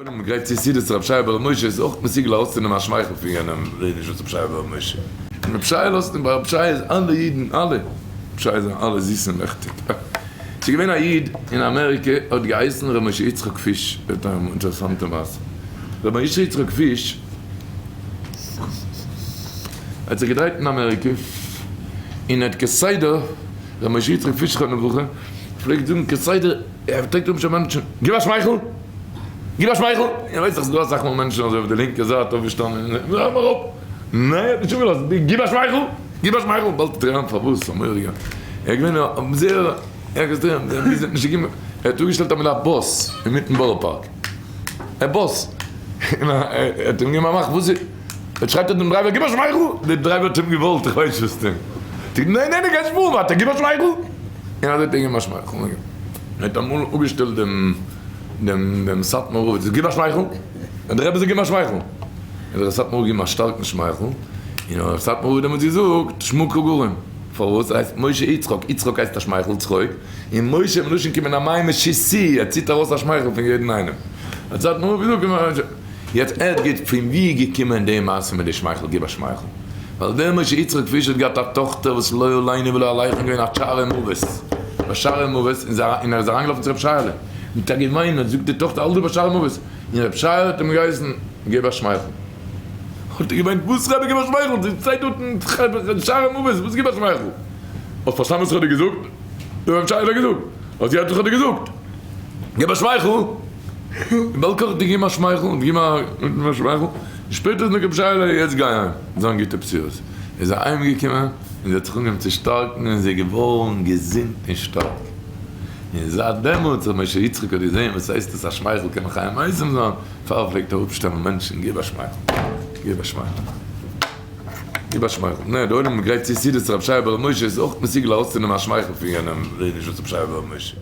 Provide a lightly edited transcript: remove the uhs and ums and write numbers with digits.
עולם גרייט צו סעודות רב שייע בר' משה איז אויך מסוגל ארויסצונעמען א שמייכל פון יענעם, זעה נישט וואס רב שייע בר' משה. רב שייע לאזט אים, ביי רב שייע איז אלע אידן אלע רב שייע זענען אלע זיס און לעכטיג. ס'איז געווען א איד אין אמעריקע האט געהייסן ר' משה יצחק פיש, הערט א אינטערעסאנטע מעשה, ר' משה יצחק פיש האט זיך געדרייט אין אמעריקע און האט כסדר, ר' משה יצחק פיש זכרונו לברכה פלעגט זאגן כסדר, ער פלעגט האבן שוין מענטשן, גיב א שמייכל! גיב א שמייכל! איר ווייסט דאך ס'איז דא אסאך מאל מענטשן אזוי אויף די לינקע זייט אויפגעשטאנען און זיי הייבן אראפ, ניין ער האט נישט אפגעלאזט, גיב א שמייכל! גיב א שמייכל! באלד האט ער געהאט פארוואס, א מורא'דיגע, ער איז געווען זייער עקסטרעם, ביז ער האט נישט געגעבן, ער האט אפגעשטעלט אמאל א באס אינמיטן בארא פארק, א באס, און ער האט אים געגעבן א מאך, וואס איז? יעצט שרייט ער דעם דרייווער גיב א שמייכל! דער דרייווער האט אים געוואלט איך ווייס וואס טון, זאגט ניין ניין דו קענסט פארן ווייטער גיב א שמייכל! און אזוי האט ער געגעבן א שמייכל, ער האט אמאל אפגעשטעלט דעם דעם דעם סאטמאר רב, זאגט גיב א שמייכל! און דער רבי זאגט גיב א שמייכל! האט דער סאטמאר רב געגעבן א שטארקן שמייכל, און האט סאטמאר רב דעמאלטס געזאגט שמעו כגרים, פארוואס? ער הייסט משה יצחק, יצחק הייסט א שמייכל, צחוק, און משה מלשון כי מן המים משיתי, ער ציט ארויס א שמייכל פון יעדן איינעם, האט סאטמאר רב געזאגט. יעצט עד גוט פון ווי איז געקומען די מעשה מיט די שמייכל גיב א שמייכל ווייל דער משה יצחק פיש האט געהאט א טאכטער וואס לא עלינו ולא עליכם געווען א שערי מוות בשערי מוות און ער איז אריינגעלאפן צו רב שייעלע מיט א געוויין האט זאגט די טאכטער האלט דא בשערי מוות און רב שייעלע האט אים געהייסן גיב א שמייכל האט ער געוויינט וואס רבי גיב א שמייכל זי שטייט דארט אין שערי מוות וואס גיב א שמייכל האסט פארשטאנען וואס איך האב דיר געזאגט האט רב שייעלע געזאגט האט זי האט איך האב דיר געזאגט גיב א שמייכל. בעל כרחך די גיב א שמייכל און גיב א שמייכל, און שפעטער איז נאר רבי שייעלע יעצט גיי אהיים, זיין גוטע בשורות, איז ער אהיים געקומען און זי האט זיך אנגעהויבן צו שטארקן און זי איז געווארן געזונט און שטארק, און זייט דעמאלטס רבי משה יצחק האט געזען וואס הייסט עס א שמייכל קען מחיה מתים זיין, פאר פלעגט ער אפשטעלן מענטשן גיב א שמייכל, גיב א שמייכל, גיב א שמייכל, נע די עולם גרייט צו סעודות רבי שייע בר' משה איז אויך מסוגל ארויסצונעמען א שמייכל פון יענעם, זעה נישט וואס רבי שייע בר' משה.